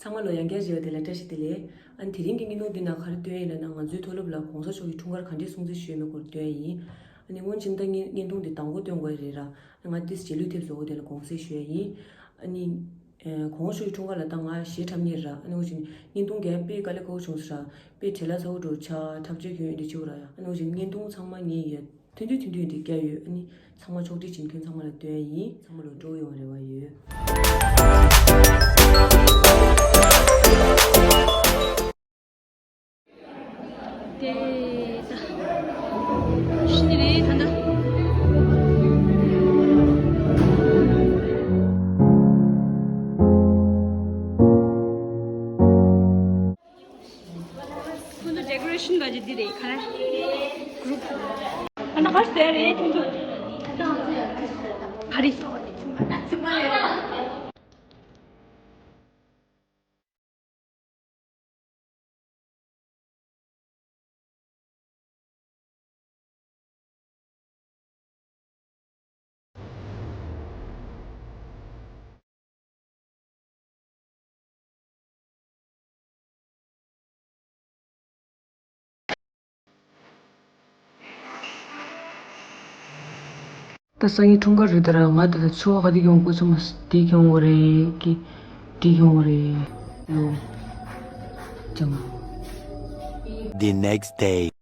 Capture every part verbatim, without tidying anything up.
ཚང་མ་ལོ་ཡང་བསྐྱར་མཇལ་བ་དེ་ལ་བཀྲ་ཤིས་བདེ་ལེགས། ཨ་ནི་དེ་རིང་གི་བརྙན་ཐུང་འདི་ནང་ག་རེ་སྟོན་ཡིན་ལབ་ན། ང་ཚོའི་མཐོ་སློབ་ལ་གོང་ས་མཆོག་གི་འཁྲུངས་སྐར་ག་འདྲས་སྲུང་བརྩི་ཞུས་ཡོད་མེད་སྐོར་སྟོན་ཡིན། ཨ་ནི་སྔོན་ཆད་ད་བརྙན་བརྙན་ཐུང་འདི་དང་པོ་སྟོན་དགོས་རེད་ར། ང་ཏིས་རྗེས་ལུས་ཐེབས་བཟོ་བོ་དེ་ལ་དགོངས་སེལ་ཞུ་ཡ་ཡིན། ཨ་ནི། ཨེ། གོང་ས་མཆོག་གི་འཁྲུངས་སྐར་ལ་ད་ང་ཞེ་འཁྲབ་མཁན་ར། ཨ་ནི་འོ་ཅིག་བརྙན་ཐུང་རྒྱག་དཔེ་དཀའ་ལས་ཁག་པོ་བྱུང་ས་ར། དཔེ་བྲེལ་བ་ཚ་པོ་འགྲོ་ཆ་འཁྲབ་བྱེད་ཁྱོན་ཡོད་འདྲི་ཆེ་བོ་ར་ཡ། ཨ་ནི་འོ་ཅིག་བརྙན་ཐུང་ཚང་མ་ངས་ཡ་ཐུང་ཐུང་ཐུང་ཐུང་འདི་བརྒྱབ་ཡོད། ཨ་ནི་ཚང་མ་ཕྱོགས་སྒྲིག་བྱེད་མཁན་ཚང་མ་ལ་སྟོན་ཡ་ཡིན། ཚང་མ་ལོ་སྤྲོ་ཡོང་རེ་བ་ཡོད། དེ་ད་ཤི་ནི་རེད་ད་ད། ཁོང་ཚོ་ཌེ་ཀོ་རེ་ཤན་ག་ཅིག་འདི་རེད། ག་རེ་གུ་རུབ་ཨ་ན་ག་ཞིག་རེད། ཁོང་ཚོ་ག་རེ། ད་སང་ཉིན་འཁྲུངས་སྐར་རེད་ད་ར། ང་ད་ལྟ་ཚོར་བ་ག་དེ་ཡོང་གི་ཚང་མ་དེ་ཡོང་གི་རེད། ཀི་དེ་ཡོང་གི་རེད། ཡོ། ཅང་། The next day.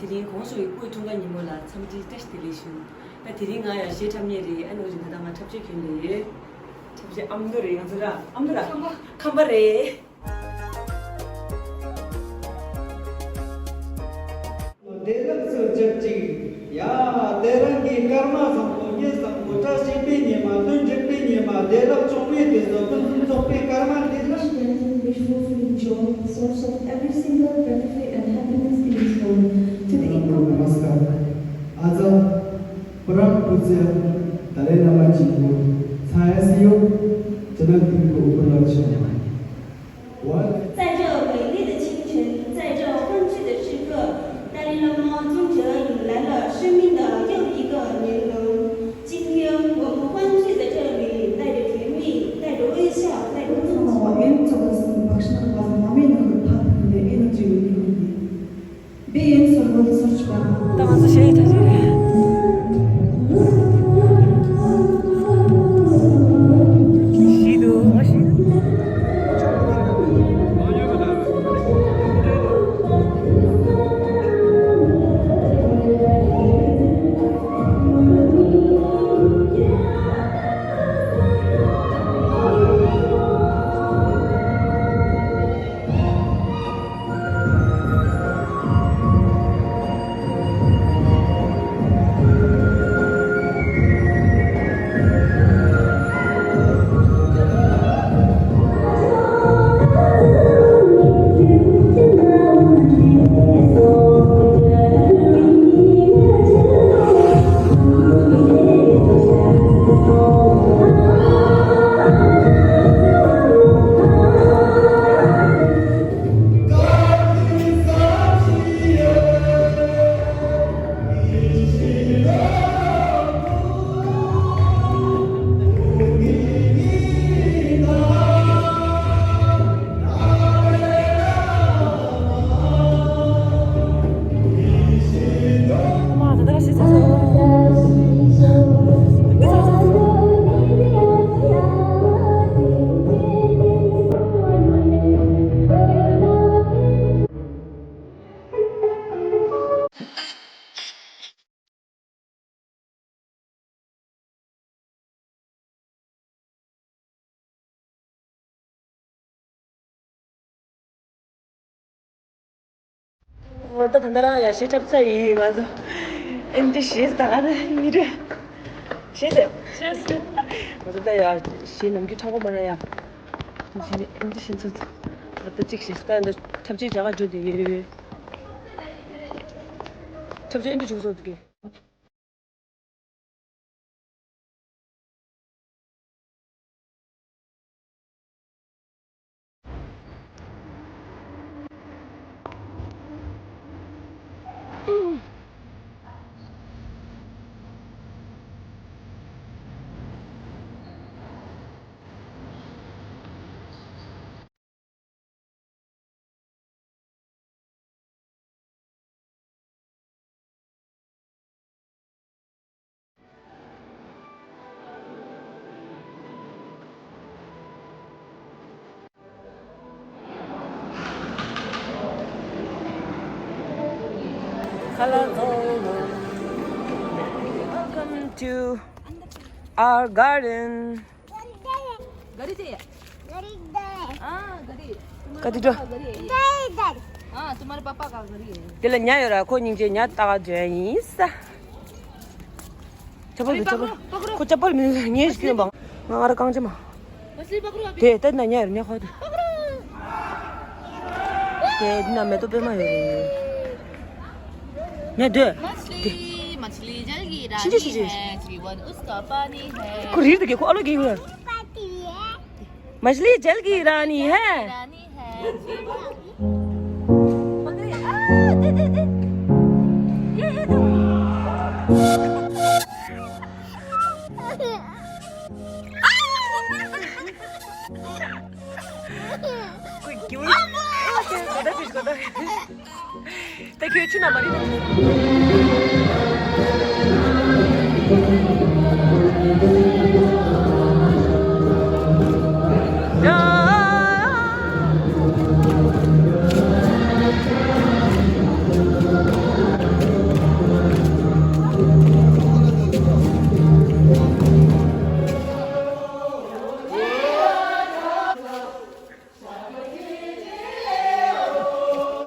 དེ་རིང་གོང་ས་མཆོག་གི་སྐུའི་འཁྲུངས་སྐར་ཉིན་མོ་ལ་འཚམས་འདྲི་བཀྲ་ཤིས་བདེ་ལེགས་ཞུ། ད་དེ་རིང་ང་ཡང་གཞས་འཁྲབ་མཁན་རེད། ཨ་ནི་འོ་ཅིག་ད་ལྟ་ང་འཁྲབ་ཆས་གྱོན་ནས་ཡོད། འཁྲབ་ཆས་ཨ་མདོ་རེད། ང་ཚོ་ར་ཨ་མདོ་ར་ཁམས་པ། ཁམས་པ་རེད། བདེ་ལེགས་སུ་གྱུར་ཅིག། ཡ། དེ་རིང་གི་སྐར་མ་བཟང་པོ། གཉིད་བཟང་པོ། བཀྲ་ཤིས་པའི་ཉི་མ། དོན་འགྲུབ་པའི་ཉི་མ། བདེ་ལེགས་བྱུང་བའི་དུས་སུ་ཕུན་སུམ་ཚོགས་པའི་སྐར་མ་འདི་ལ། Wish blessings, wish fulfilling joy, the source of every single benefit and happiness in this world, to the equal. नमस्कार। आज परम पूज्य दलाई लामा जी को छाया सहयोग जनक दीप को उपलक्ष्य। 在这美丽的清晨，在这欢聚的时刻，达赖喇嘛尊者引来了生命的又一个年轮。今天我们欢聚在这里，带着甜蜜，带着微笑，带着尊敬。 ད་ང་ཚོ་གཞས་ཡི་གྲ་ཞིག་རེད། ཞིག་འདུག་ང་ཞིག་ད་ད་ད་རང་ཡ་ཤེས་ཁྲབ་ཚ་ཡིན་ང་ཚོ། ཨེམ་ཆི་ཤེས་ད་ག་ད་མི་རེད། ཤེས་ཟེར། ཤེས་ཟེར། ང་ཚོ་ད་ཡ་ཤེས་ནམ་རྒྱུན་ཁྲག་པ་མ་ར་ཡ། ཨེམ་ཆི་ཤེས་ཚོ་ཚོ། ད་ད་གཅིག་ཤེས་ད་ད་ཁྲབ་ཆེ་བྱ་བ་འཇོ་དེ་ཡོད། ཁྲབ་ཆེ་ཨེམ་ཆི་བྱུང་སོང་དེ་གི། Welcome to our garden. गरी चाहिए? गरी दे। हाँ, गरी। तुम्हारे कति पापा का गरी है ये। दे इधर। हाँ, तुम्हारे पापा का गरी है। དེ་ལ་ཉ་ཡོད་ར། ཁོ་སྙིང་རྗེ། ཉ་ལྟ་ག་འཇོན་ཡིན་ས། ཅ་པལ་མི་ཅ་པལ། ཁོ་ཅ་པལ་མི་ཉེས་ཤིག་སྐྱོན་པ། ང་ང་ར་གང་ཅི་མ། དེ་དེ་ན་ཉ་ཡོད་ཉ་ཁོ་དེ། དེ་ན་མེ་ཏོག་པད་མ་ཡོད་རེད། ཉ་དེ། मछली, मछली जल की रानी है, जीवन उसका पानी है। ཁོ་རིལ་དུ་གི་ཁོ་ཨ་ལོ་གི་ཡོད། मछली जल की रानी है। रानी है। पकड़े। आ, दे, दे, दे। ये, ये दो। कोई क्यों? Thank you, Chuna Marina.